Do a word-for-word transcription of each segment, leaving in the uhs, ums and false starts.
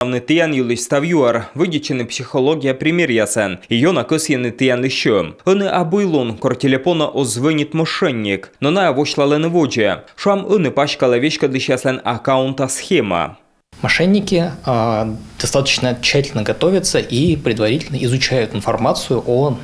уджавны тіян йылысь став юӧр, вӧдитчыны психология примеръясӧн и ёна кӧсйыны тіянлы сьӧм. Ӧні абу и лун, кор телепонӧ оз звӧнит мошенник. Но найӧ восьлалӧны водзӧ. Шуам, ӧні паськалӧ веськӧдлысьяслӧн аккаунта схема. Мошенники а, достаточно тщательно готовятся и предварительно изучают информацию о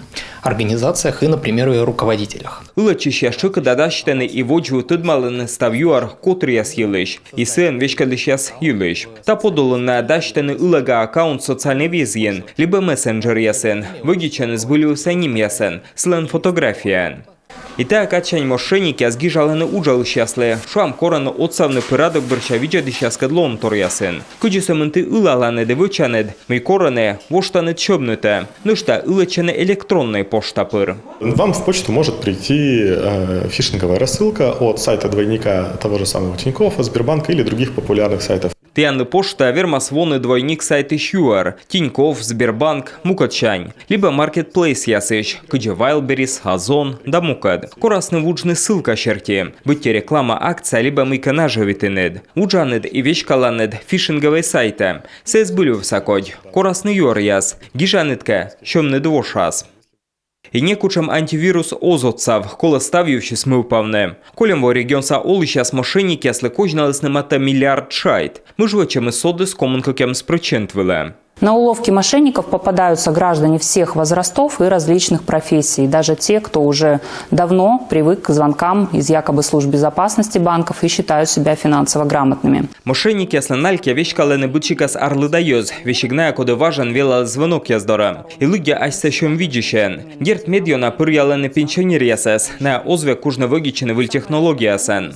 организациях и, например, ее руководителях. Ылӧдчысьяс тшӧкыда дасьтӧны и водзвыв тӧдмалӧны став юӧр котыръяс йылысь и сыӧн веськӧдлысьяс йылысь. Та подулын найӧ дасьтӧны ылӧга аккаунт социальнӧй везйын либӧ мессенджеръясын, вӧдитчӧны збыльвывса нимъясӧн, сылӧн фотографияӧн. И тайӧ кадсянь мошенникъяс гижалӧны уджалысьяслы, шуам, корӧны отсавны пӧрадок бӧрся видзӧдысьяскӧд лоӧмторъясын. Кыдзи сӧмын ті ылаланныд и вӧчанныд, мый корӧны, воштанныд сьӧмнытӧ. Нӧшта ылӧдчӧны электроннӧй пошта пыр. Вам в почту может прийти э, фишинговая рассылка от сайта двойника того же самого Тинькоффа, Сбербанка или других популярных сайтов. Тіянлы поштаӧ вермас воны двойник сайтысь юӧр, Тинькофф, Сбербанк, мукӧдсянь, либӧ маркетплейсъясысь, кыдзи Вайлдберрис, Озон да мукӧд. Корасны вуджны ссылка серти, быттьӧ реклама, акция либӧ мыйкӧ нажӧвитінныд. Уджанныд и веськаланныд фишинговӧй сайтӧ. Сійӧ збыльвывса кодь. Корасны юӧръяс. Гижанныд кӧ, сьӧмныд вошас. И некутшӧм антивирус оз отсав, колӧ став йывсьыс мӧвпавны. Кольӧм во регионса олысьяс мошенникъяслы козьналісны матӧ миллиард шайт. Мыж вӧчӧмыс содіс комын кӧкъямыс прӧчент вылӧ. На уловки мошенников попадаются граждане всех возрастов и различных профессий, даже те, кто уже давно привык к звонкам из якобы служб безопасности банков и считают себя финансово грамотными. Мошенникъяслы налькӧ веськалӧны быдсикас арлыда йӧз, весиг найӧ, коді важӧн велалӧ звӧнокъяс дорӧ и лыддьӧ асьсӧ сьӧм видзысьӧн. Дерт, медъёна пӧръялӧны пенсионеръясӧс, найӧ оз век кужны вӧдитчыны выль технологияясӧн.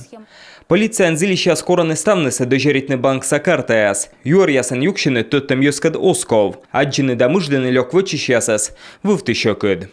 Полицияын зільысьяс корӧны ставнысӧ дӧзьӧритны банкса картаяс, юӧръясӧн юксьыны тӧдтӧм йӧзкӧд оз ков, аддзыны да мыждыны лёк вӧчысьясӧс вывті сьӧкыд.